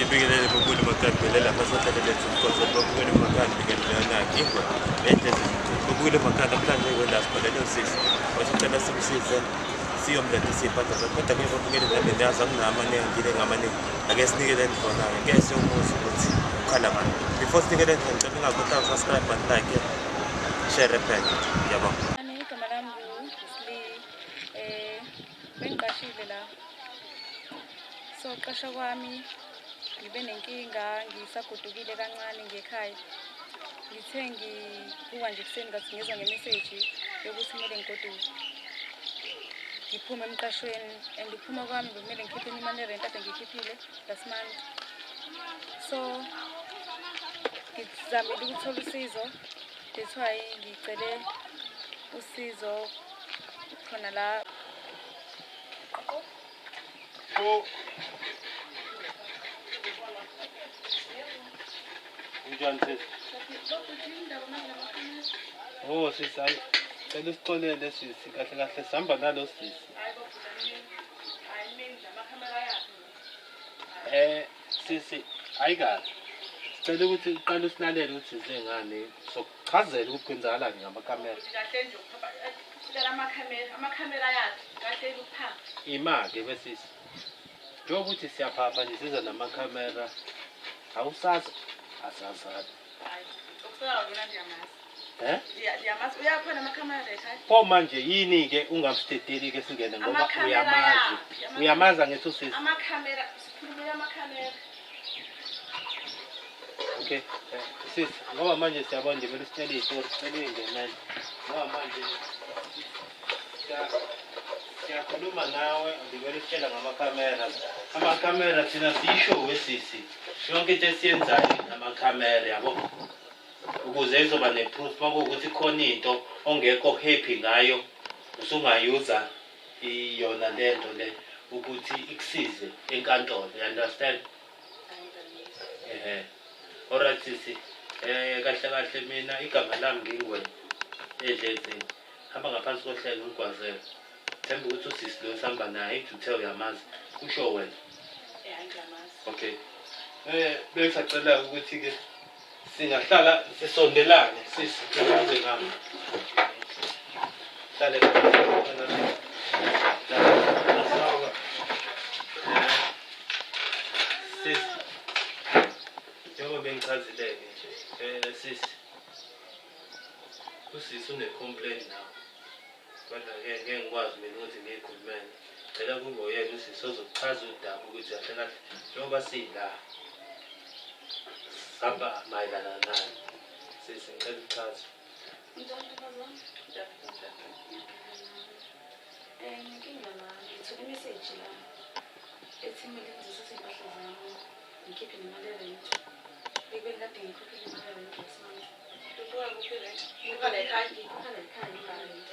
Ngibingelele babukeli emakhaya lapha sohlelo lethu umkhonzeli babukeli emakhaya ngibingelele nakhe ingwe nendlezi babukeli emakhaya namhlanje kwela sibhalele usisi wathi ucela simsize siyomletha isiphatha zakhe kodwa ke babukeli nami niyazi anginamaningi ngile ngamaningi ake sinikeleni khona-ke ke siyomuza ukuthi ukhala ngani before sinikeleni khona ngicela ungakhohlwa subscribe and like share phela ngiyabonga. Igama lami nguSli, bengiqashile la. So qasha kwami ngibe nenkinga ngisagodukile kancane ngekhaya. Ngithe ngivuka nje ekuseni ngathi ngizwa ngemeseji yokuthi kumele ngigoduke. Ngiphume emqashweni and ukuphuma kwami bekumele ngikhiphe imali yerent ade ngiyikhiphile last month. So ngizamile ukuthola usizo, that's why ngicele usizo khona la. Unjani sisi? Oh sisi, hayi cela usixolele sisi, kahle kahle sihamba nalo sisi. Sisi, hayi kahle. Sicela ukuthi uqale usilalele ukuthi size ngani, sokuchazela ukuthi kwenzakalani ngamakhamera. Kahle nje ukuphapha amakhamera, amakhamera yakhe kahle ukuphapha. Ima-ke besisi. Njengoba uthi siyaphapha nje siza namakhamera, awusazi asazani. Hayi, okusalayo lona ndiyamazi. Eh? Ndiyamazi uyakhona amakhamera ekhaya. Pho manje yini-ke ungamsidedeli-ke singene ngoba Amakhamera uyamazi. yaphi? Uyamazi angithi usisi. Amakhamera, sikhulumela amakhamera. Okay, sisi, ngoba manje siyabona nje kumele sitshele iy'tori, sicela uyingenele. Ngoba manje siyakhuluma nawe, ngibele usitshela ngamakhamera. Amakhamera thina siyisho wesisi. Yonke into esiyenzayo amakhamera yabo. Ukuze izoba ne-proof uma kuwukuthi khona into ongekho happy ngayo, usungayuza iyona lento le ukuthi ikusize enkantolo. You understand? Ehhe. Alright sisi. Kahle kahle mina igama lami ngingwe edlezini. Hamba ngaphansi kohlelo umgwazelo. Themba ukuthi usisi lo sihamba naye ithi uthe uyamazi. Kusho wena. Eh, ngiyamazi. Okay. Bengisacela ukuthi ke singahlala sisondelane sisi ukuze ngami. Hlale sisi. Njengoba bengichazile-ke nje, sisi. Usisi une-complaint nawe. Kodwa-ke ngeke ngikwazi mina ukuthi ngiyikhulumele. Cela kube uyena usisi ozokuchaza udaba ukuthi kahle kahle njengoba sila sihamba mayelana nani. Sisi ngicela uchaze. Unjani ntombazane? Inkinga la, ngithole imeseji la ethi kumele ngizothatha iy'mpahla zami ngikhiphe nemali yerent. Ekubeni kade ngikhokhele imali yerent last month. Ukhokha kuphi irent? Ukhokha la ekhaya? Ngiyikhokha la ekhaya imali yerent.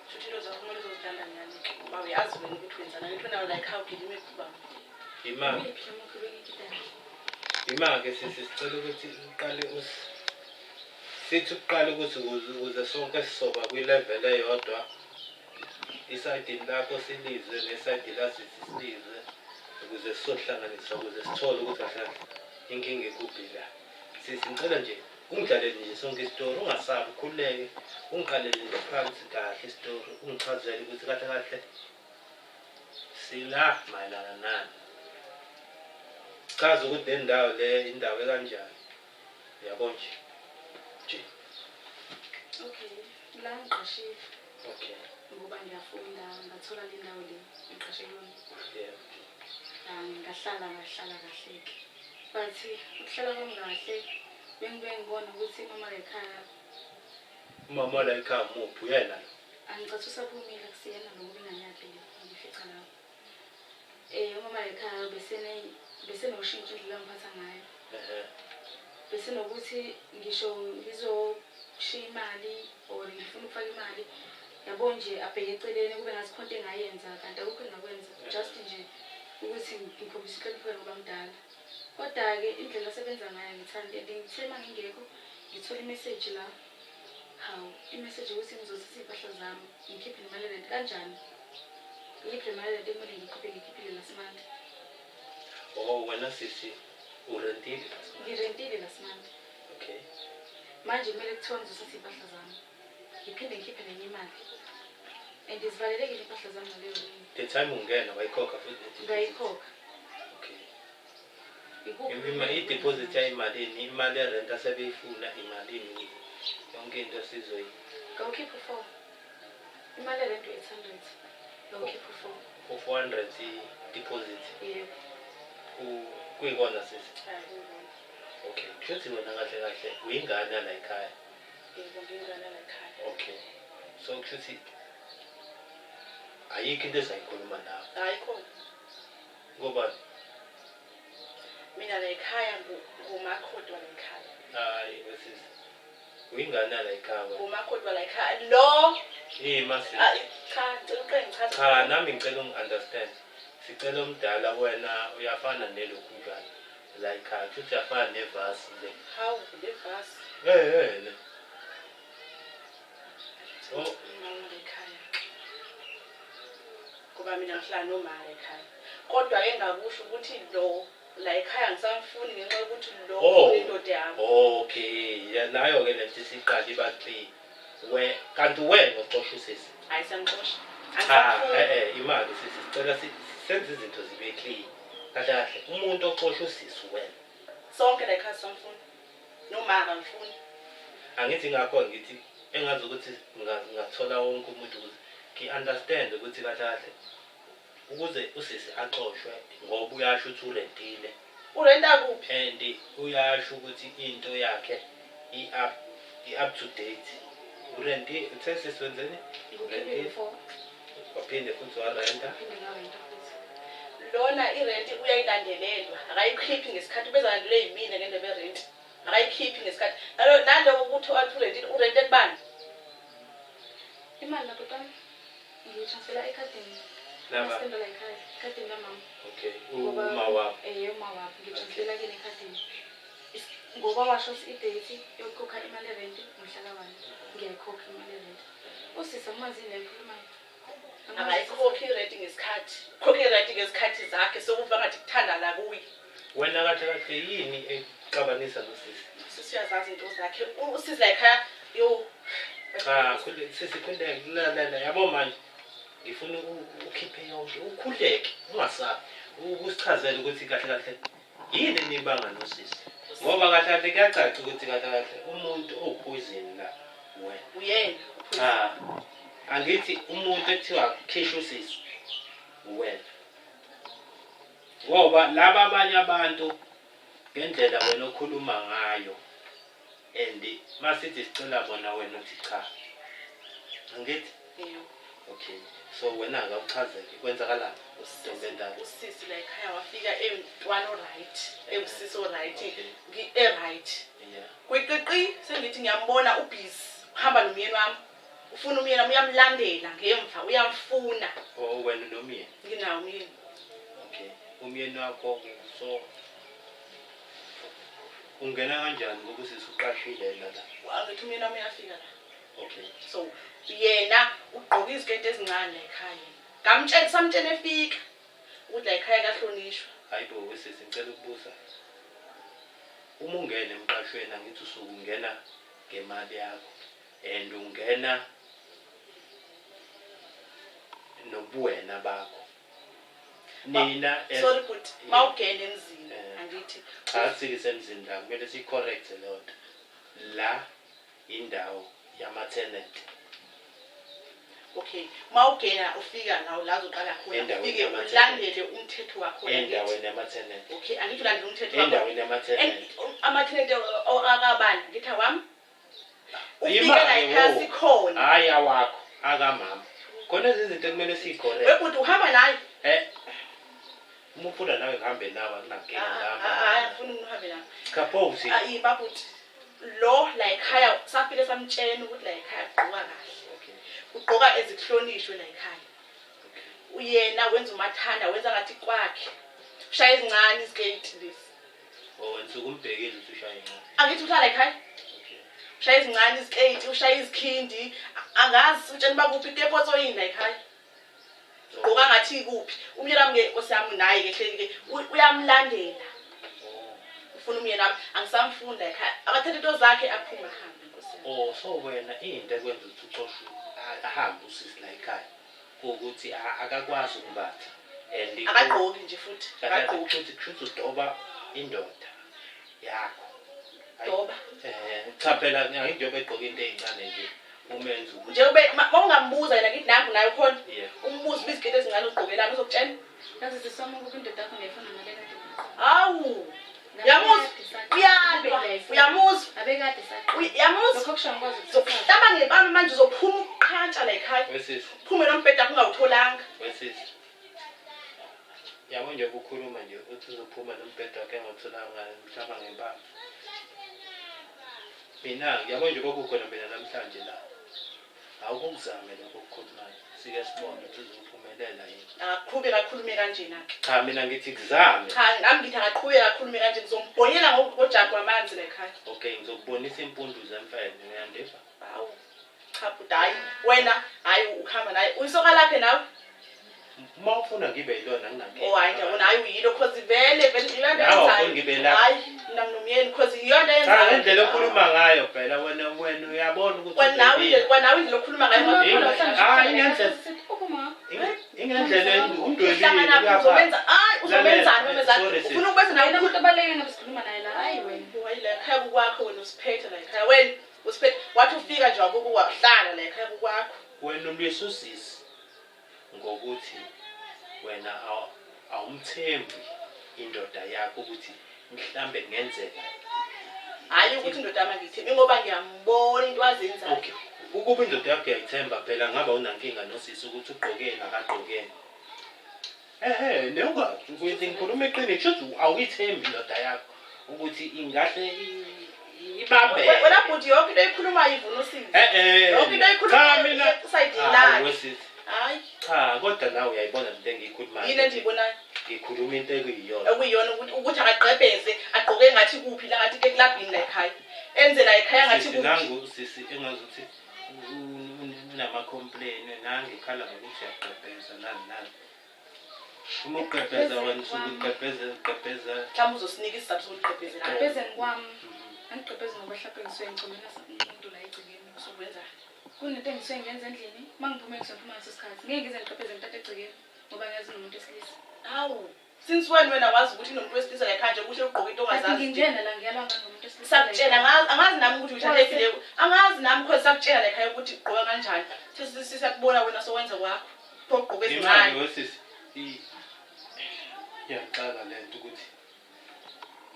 Shuthi into zakho kumele uzozilanda ngale. Ngoba uyazi wena ukuthi wenzani. Angithi wena la ekhaya ugijima ekuba. Ima. Iphi le bengiyikhiphela? Ima-ke sisi sicela ukuthi uqale usi sithi uqale ukuthi ukuze sonke sisoba kwi-level eyodwa isayidini lakho silizwe nesayidi lasisi silizwe ukuze sizohlanganisa ukuze sithole ukuthi kahle kahle inkinga ikuphi la. Sisi ngicela nje ungidlalele nje sonke isitori ungasabi ukhululeke ungiqalele nje phansi kahle isitori ungichazele ukuthi kahle kahle sila mayelana nani. Chaza ukuthi le ndawo le indawo ekanjani. Yabo nje. Nje. Okay, la ngiqashile Okay. ngoba ngiyafunda ngathola le ndawo le ngiqashe kuyona. Yeah. Ngahlala ngahlala kahle-ke. But ukuhlala kwami kahle bengibuye ngibone ukuthi umama la ekhaya Umama la ekhaya muphi uyena lo? angicathi usaphumile kusiyena lo ngoba ingane yakhe le ngifica lapho. Umama la ekhaya besenoshintsho indlela angiphatha ngayo. Ehhe. Bese nokuthi ngisho ngizoshiya imali or ngifuna ukufaka imali yabo nje abheke eceleni kube ngathi khona into engayenza kanti akukho engakwenza just nje ukuthi ngikhombise inhlonipho ngoba mdala. Kodwa-ke indlela asebenza ngayo angithandi and ngithe uma ngingekho ngithola imeseji la. Hawu, imeseji ukuthi ngizothatha iy'mpahla zami ngikhiphe nemali yerent kanjani? Iyiphi le mali yerent ekumele ngiyikhiphe ngiyikhiphile last month? Oh, wena sisi urentile? Ngirentile lasimanje. Okay. Manje kumele kuthiwa ngizothatha iy'mpahla zami. Ngiphinde ngikhiphe nenye imali. And zivalelekile iy'mpahla zami ngaleyo mini. The time ungena wayikhokha futhi ne-deposit? Ngayikhokha. Okay. Ikuphi I-deposit yayimalini? Imali yerent asebeyifuna imalini? Yonke into sizoyi. Ngawukhipha u-4. Imali yerent u-800. Ngawukhipha u-4. U-400 i-deposit. Yebo. Kuyikona sisi. Hayi, kuyibona. Okay. Kushuthi wena kahle kahle uyingane la ekhaya. Yebo, ngiyingane la ekhaya. Okay. So kushuthi ayikho into ezayikhuluma nawe. Hayi khona. Ngoba Mina la ekhaya ngumakhoti wala ekhaya. Hayi sisi. Uyingane la ekhaya wena. Ngumakhoti wala ekhaya. Lo Yima sisi. Cha, ngicela uqale ngichaze. Cha, nami ngicela ungi-understand. Sicela omdala wena uyafana nelokhunjana la ekhaya. Kushuthi uyafana nevasi le. Hawu, le vasi. Eh le. Oh. Umama la ekhaya. Ngoba mina ngihlala noma la ekhaya. Kodwa ke ngakusho ukuthi lo la ekhaya ngisamfuni ngenxa yokuthi lo Oh. indoda yami. Okay, ya nayo ke lento isiqala iba clear. We kanti wena uxosha usisi. Hayi siyamxosha. Cha, Angisafuni. imali sisi sicela senze izinto zibe clear. Kahle kahle umuntu oxosha usisi wena. Sonke la ekhaya samfuni. Noma akamfuni. Angithi ngakho ngithi engazi ukuthi ngathola wonke umuntu ukuthi ngi-understand ukuthi kahle kahle ukuze usisi axoshwe ngoba uyasho ukuthi urentile. Urenta kuphi? And uyasho ukuthi into yakhe i-up to date. Urenti, uthe sisi wenzeni? Ngikhuphile u-4. Waphinde futhi warenta. Ngiphinde ngarenta futhi. Lona irenti uyayilandelelwa. Akayikhiphi ngesikhathi bezalandelwe yimina ngendaba yerenti. Akayikhiphi ngesikhathi. Naloko ukuthi athi urentile, urente kubani? Imali lapho tami ngiyitransfera ekhadini. Laba. Masitenda la ekhaya, ekhadini lamama. Okay, Ngoba- uma wakho. Uma wakho ngitransfera kuyena ekhadini. Ngoba washo ukuthi i-date yokukhokha imali yerenti mhla ka-1. Ngiyayikhokha imali yerenti. Usisi angimazini la ekhulumayo. Akayikhokhi irenti ngesikhathi. Ukhokha irenti ngesikhathi zakhe sokuva ngathi kuthanda la kuye. Wena kahle kahle yini exabanisa nosisi? Usisi uyazazi into zakhe. Usisi la ekhaya yo. Cha, sisi khuleke lalela yabo manje. Ngifuna ukhiphe yonke, ukhuleke, ungasabi. Ukusichazela ukuthi kahle kahle yini enibanga nosisi. Ngoba kahle kahle kuyacaca ukuthi kahle kahle umuntu owupoison la wena. Uyena. Cha. Angithi umuntu ekuthiwa khishwa usisi wena. Ngoba laba abanye abantu ngendlela wena okhuluma ngayo and masithi sicela bona wena uthi cha. Angithi? Yebo. Okay. So wena akawuchazeke kwenzakalani? Ntombendala. Usisi la ekhaya wafika emntwana o-right, ewusisi o-right, Okay. e-right. Yeah. Kwiqiqi sengithi ngiyambona ubhizi, uhamba nomyeni wami. Ufuna umyeni wami, uyamlandela ngemva, uyamfuna. Oh, wena nomyeni? Nginawo umyeni. Okay. Umyeni wakho ke so ungena kanjani ngoba usisi uqashile la la? Angithi umyeni wami uyafika la. Okay. So yena ugqoka iziketi ezincane la ekhaya. Ngamtshela, samtshela efika ukuthi la ekhaya kuyahlonishwa. Hayibo wesisi ngicela ukubuza. Uma ungena emqashweni angithi usuke ungena ngemali yakho and ungena nobuwena bakho. Nina as Sorry but Yeah. mawugena emzini angithi Cha, sike emzini la kumele sicorrect leyo nto. La indawo yama-tenant. Okay, mawugena ufika la la uzoqala khona Endaweni ufike yama-tenant. ulandele umthetho wakho Endaweni yama-tenant. Okay, angithi ulandele umthetho wakho. Endaweni yama-tenant. Ama-tenant akabani? Ngithi awami. Ufike Imali, la ekhaya wo. sikhona. Hayi awakho, akamama. Khona izinto ekumele siyicorrect. Webhuti uhamba naye. Uma ufuna nawe ngihambe nawe akunankinga ngihamba Hayi, nawe. angifuni uhambe nawe. Cha pho uthi. Ayi babhuti. Lo la ekhaya safike samtshela ukuthi la ekhaya ugqoka kahle. Okay. Ugqoka ezikuhlonishwe la ekhaya. Okay. Uyena wenza umathanda, wenza ngathi kwakhe. Ushaya ezincane iziketi lezi. Oh, wena usuke umbhekile ukuthi ushaya ezincane. Angithi uhlala ekhaya. Okay. Ushaya ezincane iziketi, ushaya izikhindi. Angazi utshela uba kuphi ikepotso yini la ekhaya. Gqoka ngathi kuphi. Umyeni wami ke Nkosi yami naye ke hleli ke uyamlandela. Oh. Ufuna umyeni wami angisamfuni la ekhaya. Akathathe into zakhe aphume ahambe Nkosi yami. Oh, so wena into ekwenza ukuthi uxoshwe ahambe usisi la ekhaya kuwukuthi akakwazi ukumbatha and Akagqoki nje futhi. kahle kahle Akagqoki. kushuthi udoba indoda yakho. Hayi, Doba. Cha phela njengoba egqoke into ey'ncane nje umenza ukuthi Nje ube mawungambuza yena ngithi nangu naye ukhona. Yeah. Umbuze uba iziketi ezincane uzigqokelani uzokutshela. Yazi sisi wami ukuba indoda yakho ngiyayifuna ngale kade. Hawu. Uyamuzwa? Uyalwa. Uyamuzwa? Abekade saqa. Uyamuzwa? Lokho kusho ngikwazi ukuthatha. Zokuhlaba ngempama manje uzophuma uqhantsha la ekhaya. Wesisi, Uphume nombheda wakho ungawutholanga. wesisi. Yabo nje ukukhuluma nje uthi uzophuma nombhede wakhe engawutholanga mhlaba ngempama. Mina yabo nje kokukhona mina namhlanje la. Awukuzame lokho okukhulumayo. Sike sibone ukuthi uzophumelela yini. Akaqhubeke akhulume kanjena ke. Cha mina ngithi kuzame. Cha nami ngithi akaqhubeke akhulume kanje ngizombhonyela ngojabu wamanzi la ekhaya. Okay, ngizokubonisa impundu zemfene uyandiva? Hawu. Cha bhuti hayi wena hayi uhamba naye. Uyisoka lakhe nawe? Uma ufuna ngibe yilona nginankinga. Oh hayi ndiyabona hayi uyilo cause vele vele iyona Nawe awufuni ngibe la. Hayi mina nginomyeni cause iyona Cha yenzayo. ngendlela okhuluma ngayo phela wena wena uyabona ukuthi Kwanawe udwebile. indlela kwanawe indlela okhuluma ngayo. Hayi, ingendlela. Ukuma. Ingendlela umdwebile Uhlangana uyapha. uzobenza hayi uzobenzani Lalela, wemezana. sorry, sis. Ufuna ukwenza nawe Wena umuntu obalulekile ngabe sikhuluma naye la. Hayi wena. Hayi la ekhaya kukwakho wena usiphethe la ekhaya wena usiphethe wathi ufika nje wabuka wahlala la ekhaya kukwakho. Wena ulwisa usisi ngokuthi wena awumthembi indoda yakho ukuthi mhlambe kungenzeka. Hayi ukuthi indoda yami angiyithembi ngoba ngiyambona into azenzayo. Okay. Ukuba indoda yakho uyayithemba phela ngaba unankinga nosisi ukuthi ugqokeni akagqokeni. Ehhe, newungazi ukuthi ngikhuluma iqiniso shuthi awuyithembi indoda yakho ukuthi ingahle ibambe. Wena bhuti yonke into oyikhulumayo ivuna usisi. Eh Yonke into Cha oyikhulumayo mina esayidini Hayi, lakhe. wesisi. Hayi Cha kodwa nawe uyayibona lento engiyikhulumayo. yini endiyibona Ngikhuluma into ekuyiyona. okuyiyona ukuthi ukuthi akagqebheze agqoke ngathi kuphi la ngathi eklabhini la ekhaya. Enze la ekhaya ngathi Sisi kuphi. nangu sisi engazuthi unama-complain nangu ikhala ngokuthi uyagqebheza nani nani. Uma ugqebheza wena usuke ugqebheza ugqebheza. Mhlawumbe uzosinika isizathu sokuthi ugqebheze kanjani. Gqebhezeni kwami. Angigqebhezi ngoba mhlawumbe ngisuke ngicomela umuntu la egcekeni. Usukwenzani? Kunento engisuke ngiyenza endlini. Uma ngiphume ngisuke ngiphuma ngaleso sikhathi. Ngeke ngize ngigqebheze ngithathe egcekeni ngoba ngiyazi nginomuntu wesilisa. Hawu. Since when wena wazi ukuthi unomuntu wesilisa la ekhaya nje kuhle ugqoke into Kanti ongazazi. nginjena la ngiyalwa ngani nomuntu wesilisa. Sakutshela angazi angazi nami ukuthi uyithathe phi leyo. Angazi nami cause sakutshela la ekhaya ukuthi ugqoka kanjani. Sesiyakubona wena sowenza kwakho. Pho ugqoke Imali ezincane. wesisi iyangixaka le nto ukuthi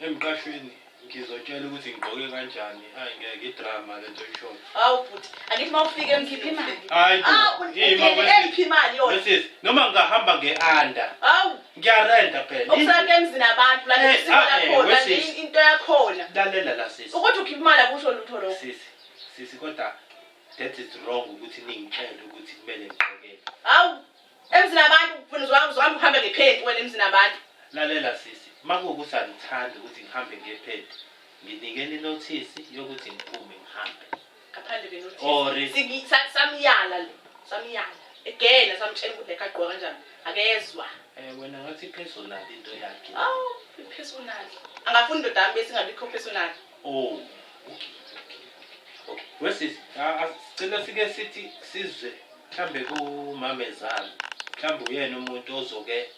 emqashweni ngizotshela ukuthi ngigqoke kanjani. Hayi ngeke idrama le nto oyishoyo. Hawu bhuti, angithi uma ufika emzini Ngikhiphe imali. Hayi bo, Hawu, ima ungene wesisi. emphi imali yona. Wesisi, noma ngingahamba nge-under Hawu, ngiyarenta phela. okusaka emzini abantu la Eh, isiko ah, eh, lakhona, wesisi. into yakhona. Lalela la sisi. Ukuthi ukhiphe imali akusho lutho lokho. Sisi, sisi kodwa that is wrong ukuthi ningitshele ukuthi kumele ngigqokele. Hawu, emzini abantu ufuna uzohamba uzohamba uhambe ngephenti wena emzini abantu. Lalela sisi, makuwukuthi angithandi ukuthi ngihambe ngephenti, nginikeni inothisi yokuthi ngiphume ngihambe. Ngaphandle kwenothisi. Or Samyala lo, samyala. Again samtshela ukuthi lekha agqoka kanjani. Akezwa. Wena ngathi personal into yakhe. Hawu, personal. Angafuni indoda yami bese ingabikho personal. Oh, okay, okay, okay. Wesisi, sicela sike sithi sizwe mhlambe kumamezala. Mhlambe uyena umuntu ozoke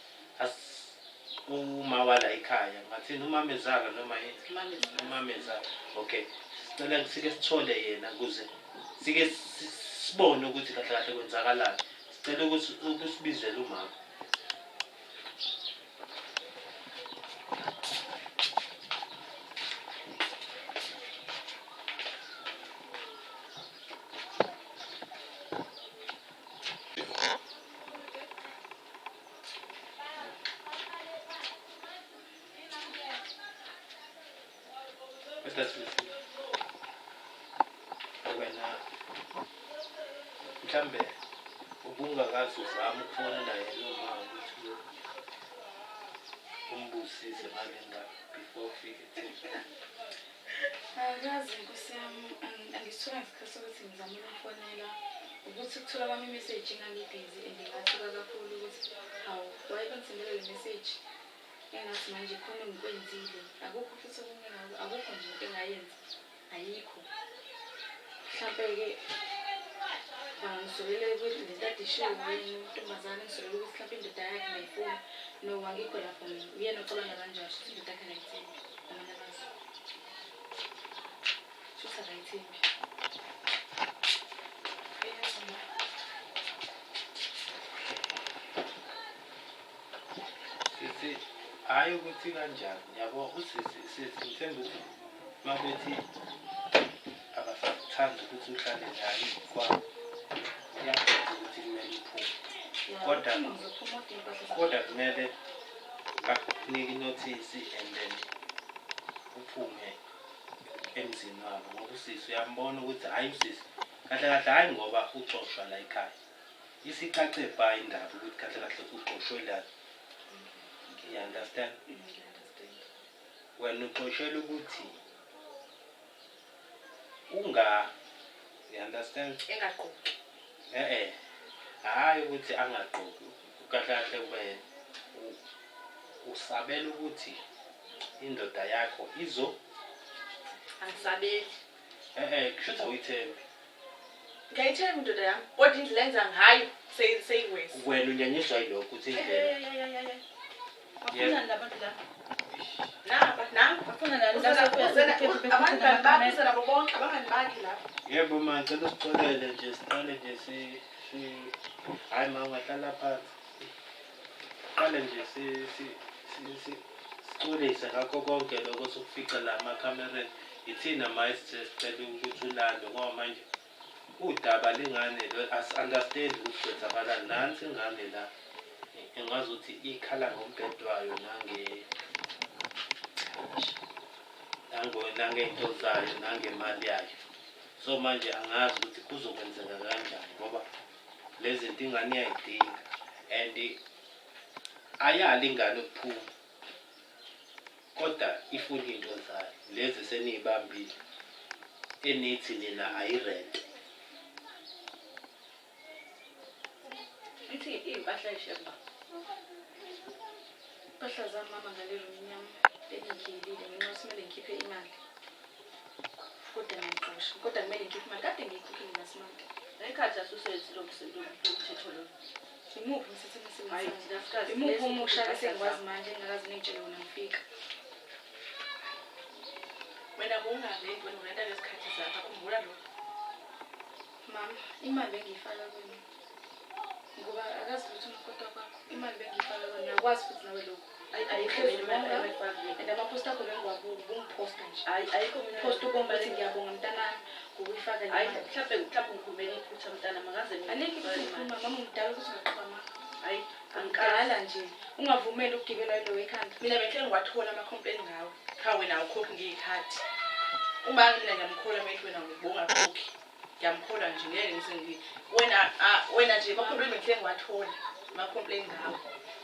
uma wala ekhaya. Ngathini umamezala noma yini? Mamezala. Umamezala. Okay. Sicela sike sithole yena ukuze sike sibone ukuthi kahle kahle kwenzakalani. Sicela ukuthi ukusibizele umama. Kodwa sisi, wena mhlambe ubungakaze uzame ukufonela yena uma ukuthi umbusise ngale ndaba before ufike etheni. Akazi nkosi yami, angisithola ngesikhathi sokuthi ngizame ukumfonela. Ukuthi ukuthola kwami imeseji ngangibhizi and ngathuka kakhulu ukuthi hawu, why bangisendela le meseji? Engathi manje khona engikwenzile. Akukho futhi okunye akukho nje into engayenza. Ayikho. Mhlampe-ke bangisolele lento ade ishiwo uyena intombazane ngisolele ukuthi mhlampe indoda yakhe ngayifuni. No, angikho lapho mina. Uyena ocabanga kanjalo, shuthi indoda yakhe akayithembi. Ngamanye amazwi. Shuthi akayithembi. Sisi, hhayi ukuthi kanjani yabo usisi sisi ngithemba ukuthi uma bethi abasakuthandi ukuthi uhlale njalo kwabo kuyaveza ukuthi kumele uphume. Kodwa kodwa kumele bakunike inothisi and then uphume emzini wabo ngoba usisi uyambona ukuthi hhayi usisi kahle kahle hhayi ngoba uxoshwa la ekhaya. Isicace bha indaba ukuthi kahle kahle uxoshwelani. You understand? Wena uxoshelwa ukuthi unga you understand? Engagqoki. Eh eh. Hayi ukuthi angagqoki. Kahle kahle wena usabela ukuthi indoda yakho izo Angisabeli. Eh eh kushuthi awuyithembi. Ngiyayithemba indoda yami kodwa indlela enza ngayo seyiwesi. Wena unyanyiswa yilokho ukuthi indlela. Bafunani labantu la? Naba nangu. Bafuna nani? Abangani bakhe uze nabo bonke abangani bakhe lapha. Yebo ma ngicela usixolele nje siqale nje si si hayi ma ungahlala phansi. Siqale nje si si si sixolise ngakho konke lokho sokufica la emakhamereni. Ithina ma esithe sicela ukuthi ulandwe ngoba manje udaba lengane lo asi-understand ukuthi kwenzakalani. Nansi ingane la engazuthi ikhala ngombhedo wayo nange nangey'nto zayo nangemali yayo. So manje angazi ukuthi kuzokwenzeka kanjani ngoba lezi zinto ingane iyayidinga and ayali ingane ukuphuma kodwa ifuna iy'nto zayo lezi seniyibambile enithi nina ayirente. Ithi iy'mpahla ey'shemba. Impahla zami mama ngale room yami bengikhiyelile ngenxa yokuthi kumele ngikhiphe imali. Kodwa ngiyixosha. Kodwa kumele ngikhiphe imali. Kade ngiyikhokhile last month. Ngekhathi asusenzi lo mthetho lo. Imuphi umthetho Hayi, engisebenzisayo? thina sikazi Imuphi lesi omusha impahla esengikwazi zami. manje engingakaze ningitshele wona ngifika? Wena bowungarenti wena urenta ngezikhathi zakho khumbula lokho. Mama, imali bengiyifaka kwena. Ngoba akazi lutho umakoti kwakho. Imali bengiyifaka kwena. Uyakwazi futhi nawe lokho. Ayi ayikho Uhlezi mina imali ubonga. abayifaki mina. And ama-post akho bengiwabuka, ubungiphosta nje. Hayi ayikho mina Post ubonga ukuthi ngiyabonga mntanami ngokuyifaka le Hayi mali. mhlawumbe mhlawumbe ngikhulumele iphutha mntana makaze mina. Alikho iphutha elikhuluma mama umdala ukuthi ungaqhuba mama. Hayi angikaze. Umdala nje. Ungavumeli ukugibela yilowo ekhanda. Mina bengihle ngiwathola ama-complaint ngawe. Cha wena awukhokhi ngey'khathi. Uma mina ngiyamkholwa methi wena ubungakhokhi. Ngiyamkholwa nje ngeke ngise ngi wena wena nje ama-complaint bengihle ngiwathola ama-complaint ngawe.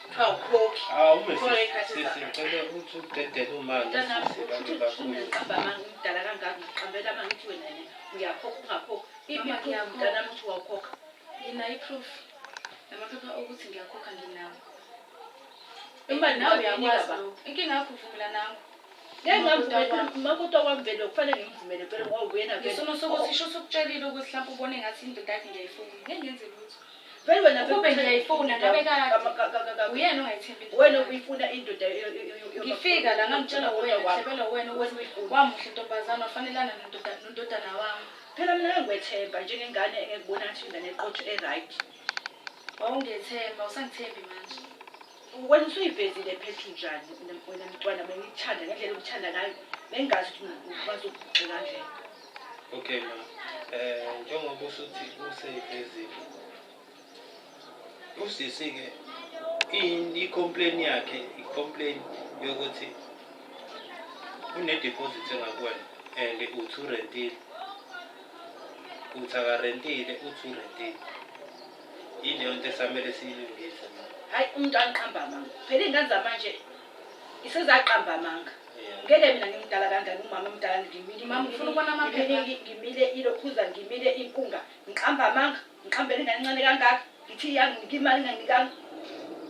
Kuthiwa awukhokhi. Hawu Ukhokha ngey'khathi sisi zakho. ngicela ukuthi udedele umama Mntanami, sisi bantu uthi bakhulu. uneqamba amanga umdala kangaka ngiqambela amanga ngithi wena yena uyakhokha ungakhokhi. Iphi Mama, i-proof ngiyakhokha. mntanami ukuthi wawukhokha? Nginayo i-proof. Namaphepha okuthi ngiyakhokha nginawo. Imali Nawe uyayinika uyakwazi ba? lokho. Inkinga yakho uvumela nangu. Ngeke Umakoti ngamvumela wakwami. umakoti wakwami vele kufanele ngimvumele vele ngoba uyena vele. Ngesono sokuthi isho sokutshelile ukuthi mhlawumbe ubone ngathi indoda yakhe ngiyayifuna. Ngeke ngenze lutho. Vele wena vele Ukube uthanda ngiyayifuna indoda ngabe kade. Uyena ongayithembi indoda Wena yakhe. ubuyifuna indoda Ngifika la ngangitshela umakoti wena, wakwami. ngihlebela wena Wena ukuthi uyifuna. wamuhle ntombazane wafanelana nendoda nondodana wami. Phela mina ngikwethemba njengengane engekubona ngathi ingane eqotho e-right. Wawungethemba, usangithembi manje. Wena usuyivezile phethu njani wena mntwana bengikuthanda ngendlela okuthanda ngayo bengingazi ukuthi ukwazi ukubhuxe kanje. Okay ma, njengoba usuthi useyivezile usisi-ke i-complain yakhe i-complain yokuthi une-deposit engakuwena and uthi urentile uthi akarentile uthi urentile yileyo nto esamele siyilungise ma. Hayi umuntu angiqamba amanga. Phela iy'ngane zamanje isezaqamba amanga. Yeah. Ngeke mina ngimdala kangaka umama omdala ngimile. Mama, ufuna ukubona amaphepha? Ngimile ilokhuza ngimile impunga ngiqamba amanga. Ngiqambele ingane encane kangaka, ngithi iyanginika imali inganginikanga.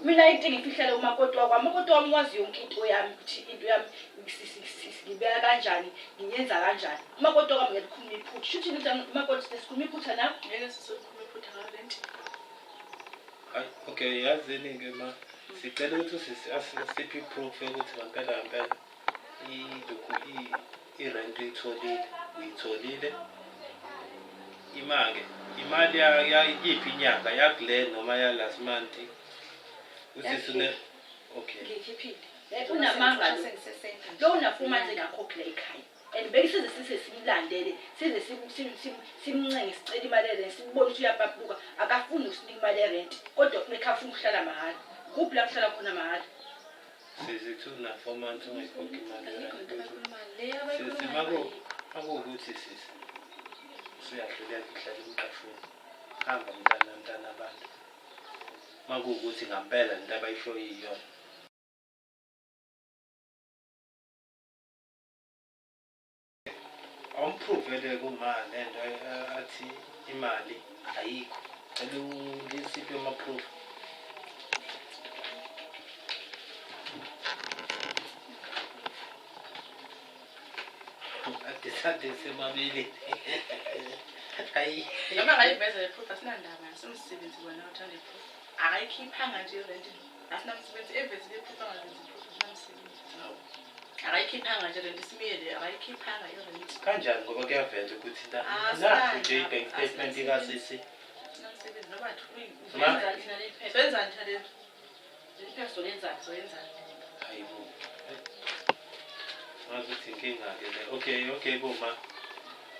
Mina into engifihlele umakoti wakwami, umakoti wami wazi yonke into yami ukuthi into yami ngibeka kanjani, ngiyenza kanjani. Umakoti wakwami ngeke likhulume iphutha. Shuthi ukuthi umakoti sikhuluma iphutha nawe? Ngeke sizokhuluma iphutha ngale nto. Hayi, okay, yazini-ke ma, sicela ukuthi usisi asiphe i-proof yokuthi ngampela ngampela ilokhu i-rent uyitholile, uyitholile. Ima-ke, imali yiphi inyanga, yakule noma ya-last month? Usisi une, okay. Ngiyikhiphile. Unamanga lo. Sengisesenta nje. Lo una-4 months engakhokhi la ekhaya. And beke size size simlandele, size simncenge sicela imali yerent, simbone ukuthi uyapapuka, akafuni ukusinika imali yerent, kodwa ekhaya ufuna ukuhlala mahhala. Kuphi la kuhlala khona mahhala? Sisi kuthi una-4 months ungayikhokhi imali Ayikho into yerent. abayikhulumayo. Le Sisi abayikhulumayo ayikho. makuwukuthi sisi usuyahluleka ukuhlala emqashweni, hamba mntana mntana abantu. Makuwukuthi ngampela lento abayishoyo iyona. Awumpruvele kuma lento athi imali ayikho. Cela ungisiphe ama-proof. Ade sade semabili. Hayi. Noma ngayiveza le proof asinandaba, asimsebenzi wena uthanda i-proof. Akayikhiphanga nje irent. Asinamsebenzi evezile i-proof angavezi i-proof asinamsebenzi. Akayikhiphanga nje rent isimile, akayikhiphanga irent. Kanjani ngoba kuyavela ukuthi Ah, nakhu nje sinandaba, i-bank statement asinamsebenzi. kasisi. Asinamsebenzi noma thi Ma? Wenzani thina leli phepha? Soyenzani thina leli? Leli phepha solenzani? Soyenzani? Hayibo. Ngazi ukuthi inkinga-ke le. Okay, okay boma.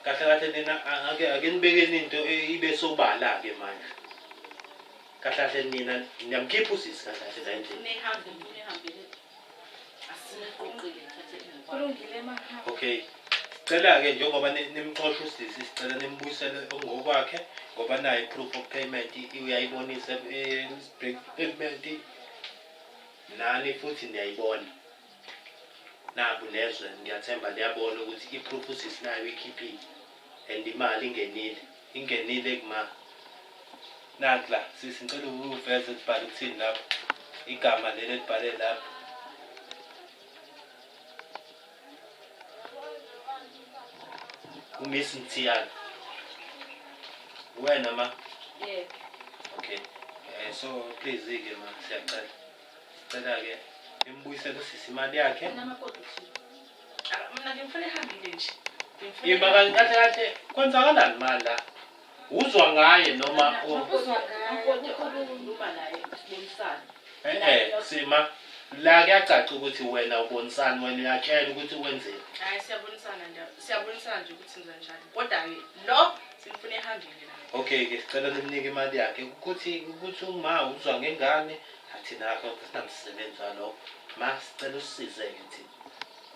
Kahle kahle nina ake nibekeni into ibe sobala-ke manje. Kahle kahle nina niyamkhipha usisi kahle kahle la endlini. Unehambe, unehambele. Asimqoqile thathe ingane. Kulungile mahamba. Okay. Sicela-ke njengoba nimxosha usisi, sicela nimbuyisele ngokwakhe ngoba nayo i-proof of payment uyayibonisa bank statement. Nani futhi niyayibona. Naku nezwe ngiyathemba liyabona ukuthi i-proof usisi nayo ikhiphile and imali ingenile. Ingenile kuma. Naku la sisi ngicela uveze libhale ukuthini lapho. Igama leli elibhale lapho. uMiss Mthiyane. Wena ma? Yebo. Okay. So please ke ma siyacela. Sicela ke nimbuyisele usisi imali yakhe. Unamakoti uthini? Mina ngimfuna ehambile nje. Ngimfuna Ima kahle kahle kwenzakalani ma la? Uzwa ngaye noma Uzwa ngaye, Umakoti ukhuluma. ukhuluma naye sibonisane. Sima la kuyacaca ukuthi wena ubonisani, wena uyatshela ukuthi wenzeni. Hayi siyabonisana nje. Siyabonisana nje ukuthi senza njani. Kodwa-ke lo simfuna ehambile naye. Okay ke sicela nimnike imali yakhe ukuthi uma uzwa ngengane athi nakho sinamsebenzi walokho. Ma sicela usisize-ke thina.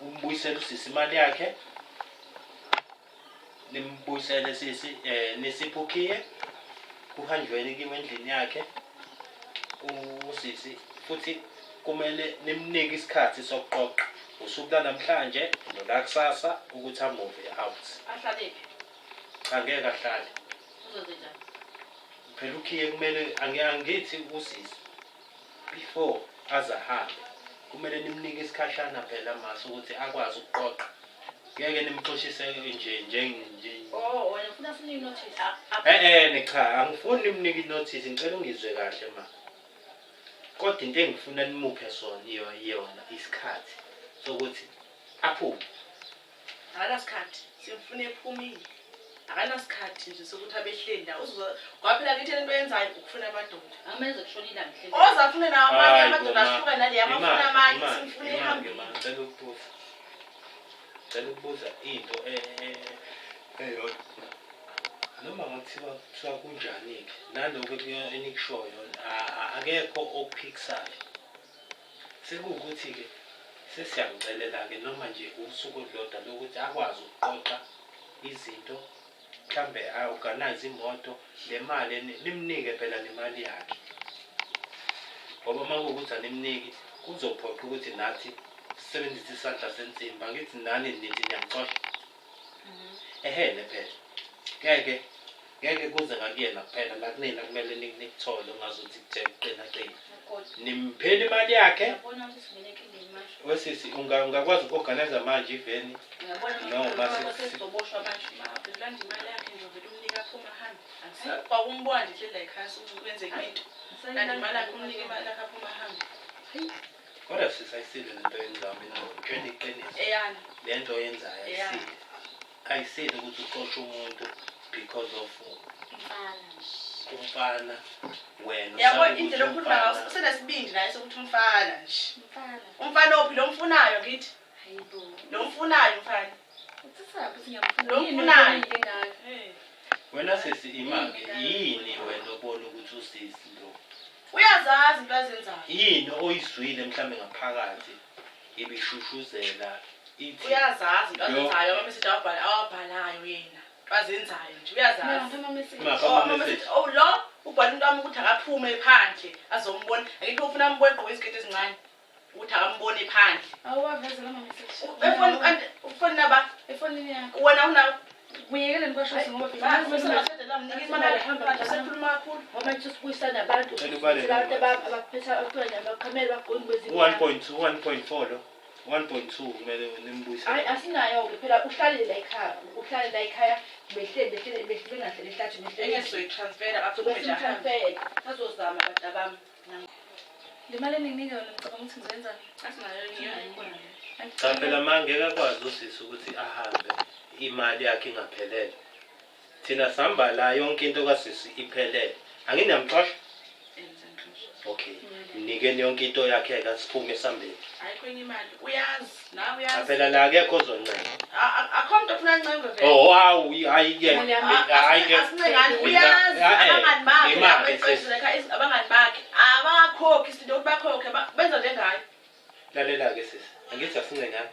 Umbuyisele usisi imali yakhe. Nimbuyisele sisi nisiphe kuhanjweni kiwe endlini yakhe usisi futhi kumele nimnike isikhathi sokuqoqa usuku lanamhlanje nolakusasa ukuthi amove out. Ahlale phi? Cha ngeke ahlale. Uzoze njani? Phela ukhiye kumele angithi usisi before aze ahambe kumele nimnike isikhashana phela mase ukuthi akwazi ukuqoqa. Ngeke nimxoshise nje nje nje. Oh, wena ufuna sinike notice. Cha angifuni nimnike inotice, ngicela ungizwe kahle ma. Kodwa into engifuna nimuphe sona iyona isikhathi sokuthi aphume. Akanasikhathi, simfuna ephumile. Akanasikhathi nje sokuthi abehleli la. Uzoza kwaphela kithi lento oyenzayo ukufuna amadoda. Amenze kushona ilanga hleli. Oza afune nawo amanye Hayi bo, amadoda ma. ahluka nale amafuna amanye simfuna Ima-ke ehambile. ma, ngicela ukubuza. Ngicela ukubuza into eyodwa. Noma ngathiwa kuthiwa kunjani-ke nalokhu enikushoyo akekho okuphikisayo. Sekuwukuthi-ke sesiyamcelela-ke noma nje usuku olulodwa lokuthi akwazi ukuqoqa izinto mhlambe a-organize imoto le mali nimnike phela nemali yakhe. Ngoba uma kuwukuthi animniki kuzophoqa ukuthi nathi sisebenzise isandla sensimbi. Angithi nani nithi niyamxosha. Ehene phela. Ngeke Ngeke kuze ngakuyena kuphela, nakunina kumele nikuthole ungazuthi kuthe kuqina qina. Makoti. Nimpheni imali yakhe. Uyabona ukuthi singene enkingeni manje. Wesisi ungakwazi uku-organize manje iveni. Uyabona No, makoti Sesizoboshwa manje. Landa imali yakhe nje vele umnike aphume ahambe. Kwakumbona nje hleli la ekhaya kwenzeka into. Landa imali yakhe umnike imali yakhe aphume ahambe. Kodwa sisi ayisile lento oyenzayo, mina ngikutshela iqiniso. Eyani. Le nto oyenzayo Yeah. ayisile. Ayisile ukuthi uxoshe umuntu because of Mfana nje. umfana wena. Yabo usaba ukuthi indlela okhuluma ngayo umfana- usenesibindi naye sokuthi umfana nje. Mfana. Umfana ophi lo mfunayo ngithi? Hayibo. Lo mfunayo mfana. Uthathaphi ukuthi ngiyamfuna? Lo Yini mfunayo. into engaka? Wena sisi imake yini wena obona ukuthi usisi lo? Uyazazi into azenzayo. Yini oyizwile mhlambe ngaphakathi ibishushuzela ithi Uyazazi into Yo. azenzayo ama-message awabhalayo yena. Into azenzayo nje uyazazi. Mapha Oh, ama-message. ama-message, oh lo ubhala umuntu wami ukuthi akaphume phandle azombona. Akekho ufuna ambone egqoke iziketi ezincane ukuthi akambone phandle. Awuwaveze lama message. Efoni kanti ufoni naba Efonini yakho. wena unawo. Kuyekeleni kwasho ngoba Sekhuluma kakhulu. Ngoba nje sibuyisana abantu. Cela ubale Abantu noma. abaphethe abantwana amakhamera bagqoke kwezinye. 1.2 1.4 lo 1.2 kumele nimbuyise. Hayi asinayo-ke phela uhlalele la ekhaya, uhlale la ekhaya behleli behleli behleli bengahleli ehlathini behleli. Engeke sizoyitransfera aphume nje ahambe. Sobe azozama bantu bami. Le mali enginika yona ngicabanga ukuthi ngizoyenzani? Asinayo ngiyona. Cha phela ma ngeke akwazi usisi ukuthi ahambe imali yakhe ingaphelele. Thina sihamba la yonke into kasisi iphelele. Anginamxosha? Okay. Mnikeni yonke into yakhe ke siphume esambeni. Ayikho enye imali. Uyazi, nawe Cha uyazi. phela la akekho ozoncenga. Akho muntu ofuna ancengwe vele. Oh hawu hayi ke. Hayi ke. Asincengani uyazi abangani bakhe Imali, abayiqedile ekhaya abangani bakhe abakhokhi isinto ukuthi bakhokhe benza njengayo. Lalela ke sisi. Angithi asincengani.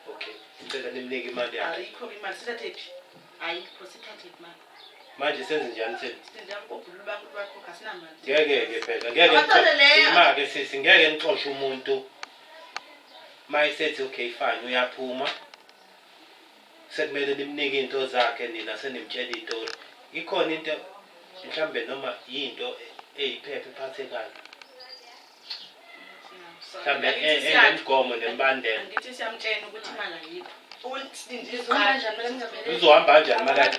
Okay. Sicela nimnike imali yakhe. Ayikho imali sithathe phi? Ayikho sithathe phi imali? Manje senze njani thina? Sinjani obhulu bakho bakhokha asinamali. Ngeke ke phela ngeke Abathole leyo. Ima-ke sisi ngeke nixoshe umuntu mayesethi okay fine uyaphuma sekumele nimnike into zakhe nina senimtshela itori. Ikhona into mhlambe noma yinto eyiphepha ephathekayo mhlambe enemigomo nemibandela. Angithi siyamtshela ukuthi imali ayikho. Uzohamba kanjani mali engaphelele? Uzohamba kanjani imali yakhe?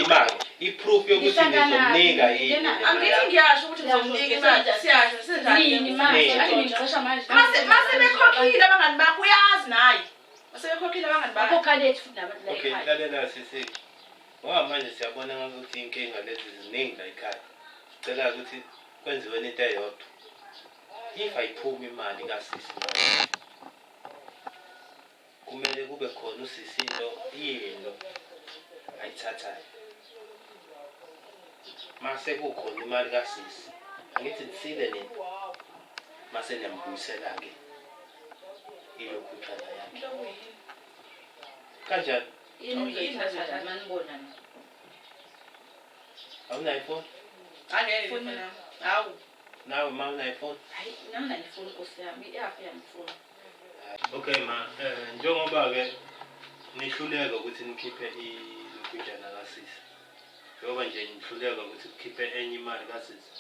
Imali i-proof yokuthi nizomnika yini le mali Angithi yakhe. ngiyasho ukuthi ngizomnika imali. Siyasho senjani? Nini manje? Nini. Ake ngixosha manje. Mase bekhokhile abangani bakho uyazi naye. Mase bekhokhile abangani bakho. Akhokha lethu futhi nabantu la Okay, ekhaya. lalela sisi. Ngoba manje siyabona ngazuthi inkinga lezi ziningi la ekhaya. Sicela ukuthi kwenziwe into eyodwa. If ayiphumi imali kasisi manje, kumele kube khona usisi into yini ayithathayo. Mase kukhona imali kasisi, angithi nisile nina. Mase niyambuyisela ke ilokhutshana yakhe. Kanjani? Yini uzoyithatha manibona nina? Awunayo ifoni? Angeke mina. Hawu. Nawe ma unayo ifoni? Hayi nami nayo ifoni nkosi yami, iyafa yami ifoni. Okay ma, njengoba ke nihluleka ukuthi nikhiphe ilokhutshana kasisi. Njengoba nje nihluleka ukuthi kukhiphe enye imali kasisi.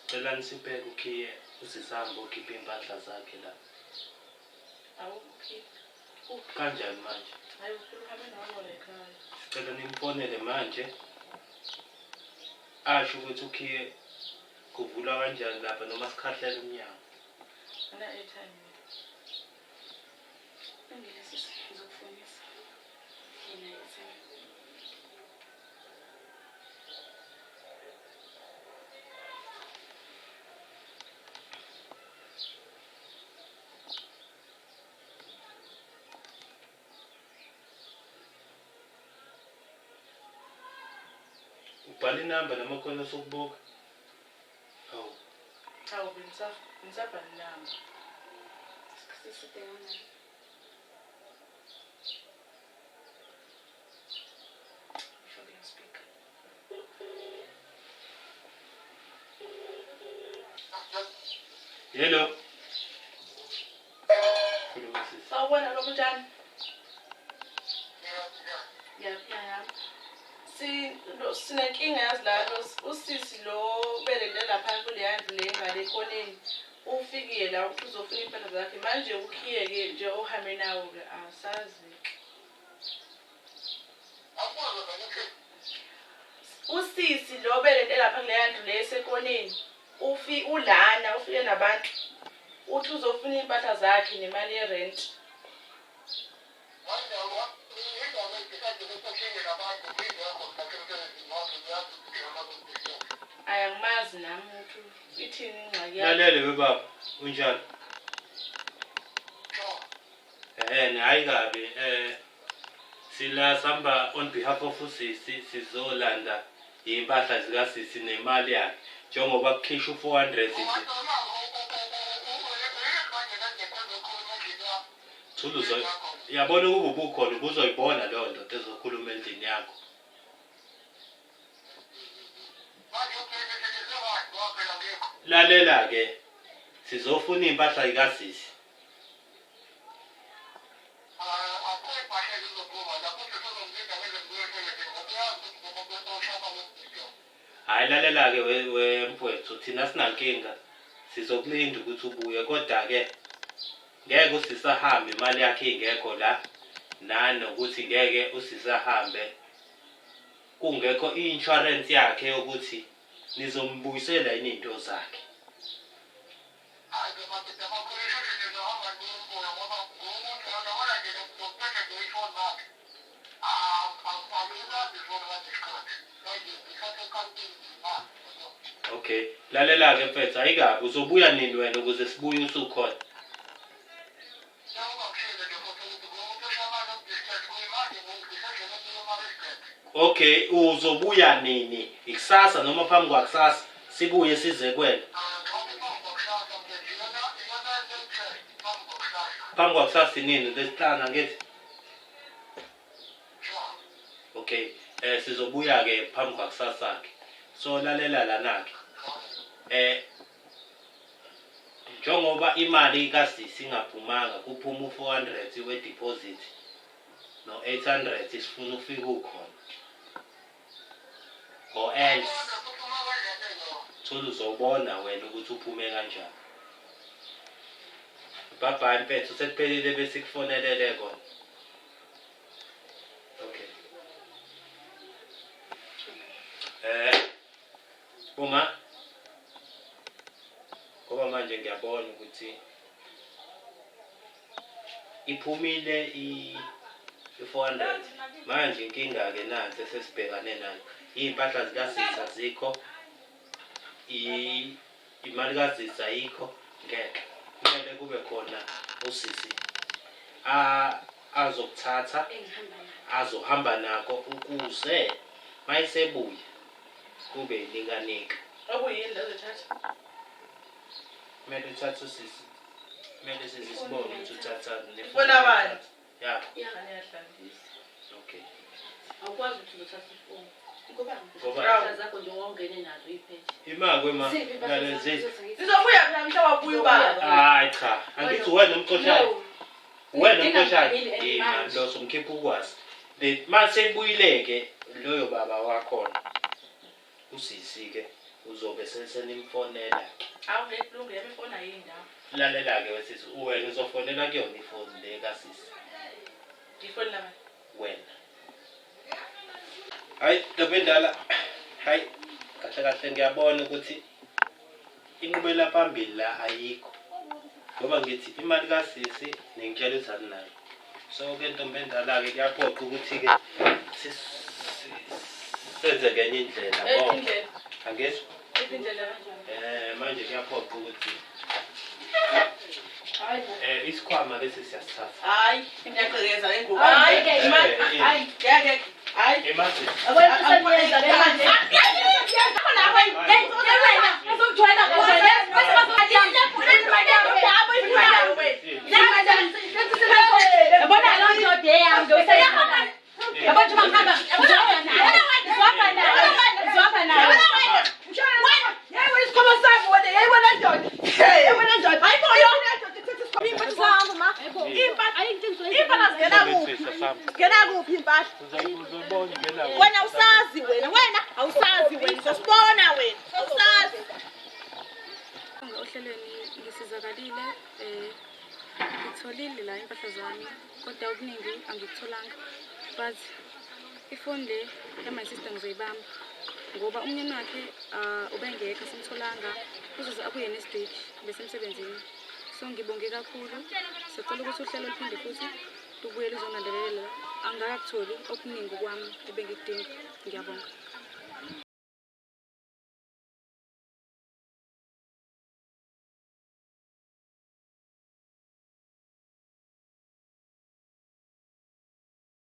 Sicela nisiphe ukhiye usisi ahambe okhiphe impahla zakhe la. Awu okay. Kanjani manje? Hayi uhambe nawe la ekhaya. Sicela nimfonele manje. Asho ukuthi ukhiye kuvulwa kanjani lapha noma sikhahlela umnyango. Ana airtime. Ngeke sisi ngizokufonisa. Yena airtime. Ubhala inamba noma khona sokubuka. Hawu. Hawu bengisabhala inamba. Isikhathi eside kangaka. Ngifake speaker. Hello. Khuluma sisi. Sawubona lo kunjani? Ngiyaphila yami. Sinenkinga yazi la usisi lo belele lapha kuleya ndlu le ngale ekoneni ufikile la uthi uzofuna iy'mpahla zakhe manje ukhiye-ke nje ohambe nawo-ke asazi-ke. Usisi lo belele lapha kuleya ndlu le esekoneni ufi ulana ufike nabantu uthi uzofuna iy'mpahla zakhe nemali yerenti. Ayi angimazi nami ukuthi ithini ingxaki yakhe. Lalele we baba, unjani? Ehhe, hayi kabi. Sila samba on behalf of usisi sizolanda iy'mpahla zikasisi nemali yakhe njengoba kukhishwa u-400 nje. Thula uzo yabona ukuba ubukhona ubuzoyibona leyo ndoda ezokhuluma endlini yakho. Lalela ke sizofuna iy'mpahla zikasisi. Hhayi lalela-ke we mfwethu thina sinankinga sizokulinda ukuthi ubuye kodwa-ke ngeke usisi ahambe imali yakhe ingekho la nanokuthi ngeke usisi ahambe kungekho i-insurance yakhe yokuthi nizombuyisela yini iy'nto zakhe. Okay, lalela-ke mfethu, ayikabi uzobuya nini wena ukuze sibuye usukhona? Okay, uzobuya nini? Ikusasa noma phambi kwakusasa sibuye size kuwena? Phambi kwakusasa nini? Lesihlanu angithi? Okay, sizobuya ke phambi kwakusasa ke. So lalela lana ke. Njengoba imali kasisi ingaphumanga kuphuma u-400 we-deposit no-800 sifuna ufike ukhona or else thola uzobona wena ukuthi uphume kanjani. Bye bye mfethu, sekuphelile besikufonelele kona. Okay. Uma ngoba manje ngiyabona ukuthi iphumile i-400 manje inkinga-ke nansi esesibhekane nayo iy'mpahla zikasisi azikho imali kasisi ayikho ngeke kumele kube khona usisi azokuthatha azohamba nakho ukuze mayesebuya kube nikanika. Okuyini lezo thatha? Kumele uthathe usisi. Kumele sisi sibone ukuthi uthatha Ifoni abani? Ya. Ngiyadlalisa. Okay. Awukwazi ukuthi uzothatha ifoni. Ngoba Ngoba Impahla zakho nje wawungene nazo uyiphethe. ima kwe ma. Ziphi impahla Lalela zakho ziphi. uzothatha? Sizobuya phela mhla wabuya ubaba. Hayi cha, angithi wena umxoshayo. No. Wena Ngidinga umxoshayo. ngibili and Ima manje. lo somkhipha ukwazi. Le mase ibuyileke loyo baba wakhona. Usisi-ke uzobe senimfonela ke. Awu ngeke kulunge yami ifoni ayindawo. Lalela-ke wesisi, wena uzofonela kuyona ifoni le kasisi. Ifoni lami. Wena. Hayi, ntombi endala. Hayi, kahle kahle ngiyabona ukuthi inqubela phambili la ayikho. Ngoba ngithi imali kasisi ningitshela ukuthi aninayo. So ke ntombi endala-ke kuyaphoqa ukuthi-ke senze ngenye indlela Eyiphi indlela? Angizwa? Eyiphi indlela kanjani? Manje kuyaphoqa ukuthi Hayi bo. Isikhwama lesi siyasithatha. Hayi, ngiyagqekeza le ngubo. Hayi, Hayi, imali. Hayi, ngeke. Hayi. Emasisi. Yabona into eseniyenza le manje. Yabona leyo ndoda eyami lo Yabona njengoba ngihamba ngizohamba naye. Ngizohamba naye. Ngizohamba naye. Impahla Sihamba. Ngena kuphi impahla? Uzayibona ingena kuphi. Wena awusazi wena, wena awusazi wena, uzosibona wena, awusazi. Ohlelweni ngisizakalile ngitholile la impahla zami kodwa okuningi angikutholanga, but ifoni le ya-my sister ngizoyibamba ngoba umnyeni wakhe ubengekho, asimtholanga, uzoze abuye next week besemsebenzini. So ngibonge kakhulu, sicela ukuthi uhlelo luphinde futhi lubuye luzongilandelelela. Angikakutholi okuningi kwami ebengikudinga. Ngiyabonga.